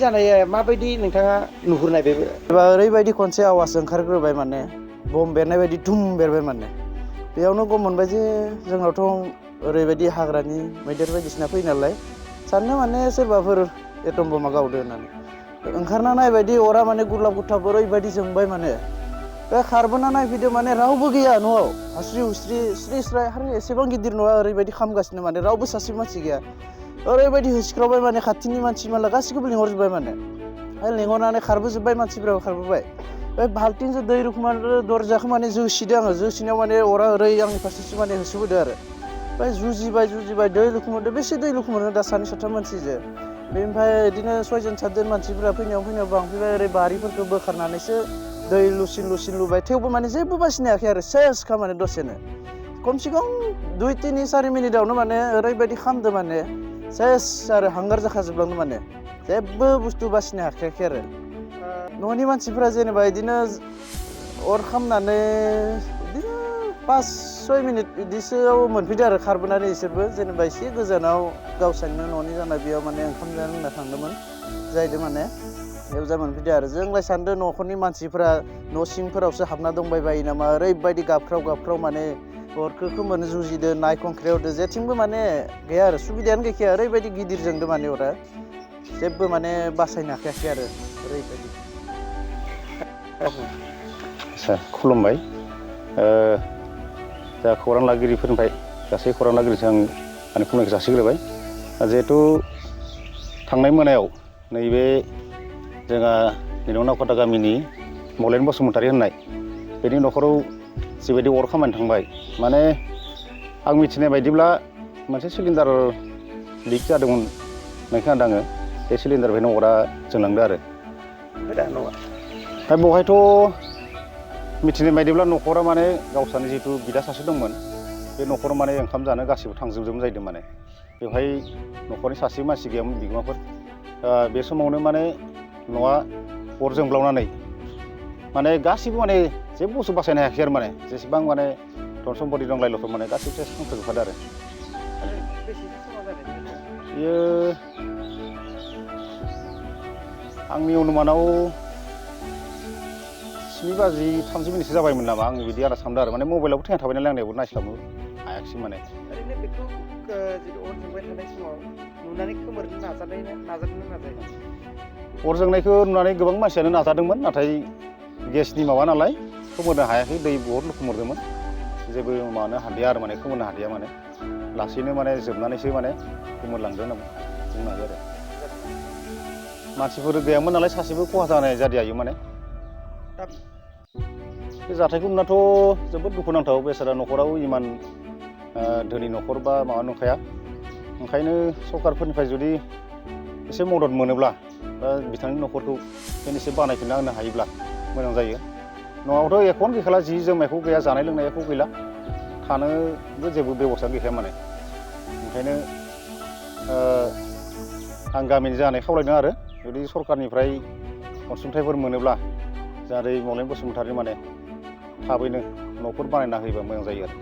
जानाया माबायदि नोंथाङा नुहुरनाय बे ओरैबायदि खनसे आवाज ओंखारग्रोबाय माने बम बेरनाय बायदि धुम बेरबाय माने बेयावनो गम मोनबाय जे जोंनावथ' ओरैबायदि हाग्रानि मैदेर बायदिसिना फैयो नालाय साननो माने सोरबाफोर एटम बमा गावदो होननानै ओंखारना नायबायदि अरा माने गुरलाब गुरथाब ओरैबायदि जोंबाय माने बे खारबोना नायफैदो माने रावबो गैया न'आव हास्रि हुस्रि स्रि स्राय आरो एसेबां गिदिर न'आ ओरैबायदि खामगासिनो माने रावबो सासे मानसि गैया ओरैबायदि होसिख्रावबाय माने खाथिनि मानसि माला गासिखौबो लिंहरजोब्बाय माने लिंहरनानै खारबोजोब्बाय मानसिफ्राबो खारबोबाय बे बाल्थिंजों दै रोखोम दरजाखौ माने जोसिदों आङो जोसिनायाव माने अरा ओरै आंनि फारसेसो माने होसोबोदों आरो ओमफ्राय जुजिबाय दै लुखुमोदो बेसे दै लुखुमोनो दा सानै साथाम मानसिजों बेनिफ्राय बिदिनो सयजन सातजन मानसिफोरा फैनायाव बांफैबाय ओरै बारिफोरखौ बोखारनानैसो दै लुसिन लुबाय थेवबो माने जेबो बासिनो हायाखै आरो सेस खामानि दसेनो खमसे खम 2-3-4 मिनिटावनो माने ओरैबायदि खामदो माने सेस आरो हांगार जाखाजोबलांदो माने जेबो बुस्थु बासिनो हाखायाखै आरो न'नि मानसिफोरा जेनेबा बिदिनो अर खामनानै बिदिनो 5-6 मिनिट बिदिसोआव मोनफैदो आरो खारबोनानै इसोरबो जेनेबा एसे गोजानाव गावसोरनो न'नि जानाय बेयाव माने ओंखाम जानो होनना थांदोंमोन जाहैदों माने बेयाव जा मोनफैदो आरो जोंलाय सानदों न'खरनि मानसिफोरा न' सिंफोरावसो हाबना दंबाय बायो नामा ओरैबायदि गाबख्राव माने अरखौ खोमोरनो जुजिदो नाय खंख्रेवदो जेथिंबो माने गैया आरो सुबिदायानो गैखाया ओरैबायदि गिदिर जोंदो माने अरा जेबो माने बासायनो हाखायाखै आरो ओरैबायदि आच्छा खुलुमबाय जा खौरां लागिरिफोरनिफ्राय गासै खौरां लागिरिजों आं आंनि खुलुमनायखौ जासिग्रोबाय जिहेथु थांनाय मोनायाव नैबे जोंहा निलम नावखाथा गामिनि मलेन बसुमतारी होननाय बेनि न'खराव जिबायदि अर खामानि थांबाय माने आं मिथिनाय बायदिब्ला मोनसे सिलिन्डार लिक जादोंमोन होननाय खोनादों आङो बे सिलिन्डारनिफ्रायनो अरा जोंलांदो आरो दा बेवहायथ' मिथिनाय बायदिब्ला न'खरा माने गावसानि जिहेतु बिदा सासे दंमोन बे न'खराव माने ओंखाम जानो गासिबो थांजोबजोबोमोन जाहैदों माने बेवहाय न'खरनि सासे मानसि गैयामोन बिगोमाफोर बे समावनो माने न'आ अर जोंब्लावनानै माने गासिबो माने जेबो बुस्थु बासायनो हायाखै आरो माने जेसेबां माने धन सम्पति दं लाइ लथर माने गासिबो सेस खालामजोबखादों आरो बेयो आंनि अनुमानाव 7:30 मिनिटसो जाबायमोन नामा आं बिदि आन्दाज खालामदों आरो माने मबाइलावबो थैना थाबाय नालाय आंनियावबो नायस्लाबनो हायाखिसै माने ओरैनो बेखौ जितु अर जोंबाय थानाय समाव नुनानै खोमोरनो नाजादोंना अर जोंनायखौ नुनानै गोबां मानसियानो नाजादोंमोन नाथाय गेसनि माबा नालाय खोमोरनो हायाखै दै बहुद खोमोरदोंमोन जेबो माबानो हादिया आरो माने खोमोरनो हादिया माने लासैनो माने जोबनानैसो माने खोमोरलांदो होनना बुंनो हायो आरो मानसिफोर गैयामोन नालाय सासेबो खहा जानाय जादिया माने बे जाथायखौ नुनाथ' जोबोद दुखुनांथाव बेसारा न'खराव इमान धोनि न'खर बा माबा नंखाया ओंखायनो सरकारफोरनिफ्राय जुदि एसे मदद मोनोब्ला बा बिथांनि न'खरखौ एसे बानायफिनना होनो हायोब्ला मोजां जायो न'आवथ' एखौनो गैखाला जि जोम एख' गैया जानाय लोंनाय एख' गैला थानोबो जेबो बेबस्था गैखाया माने ओंखायनो आं गामिनि जानाय खावलायदों आरो जुदि सरकारनिफ्राय अनसुंथाइफोर मोनोब्ला जाहाथे मलेन बसुमतारी माने थाबैनो न'फोर बानायना होयोबा मोजां जायो आरो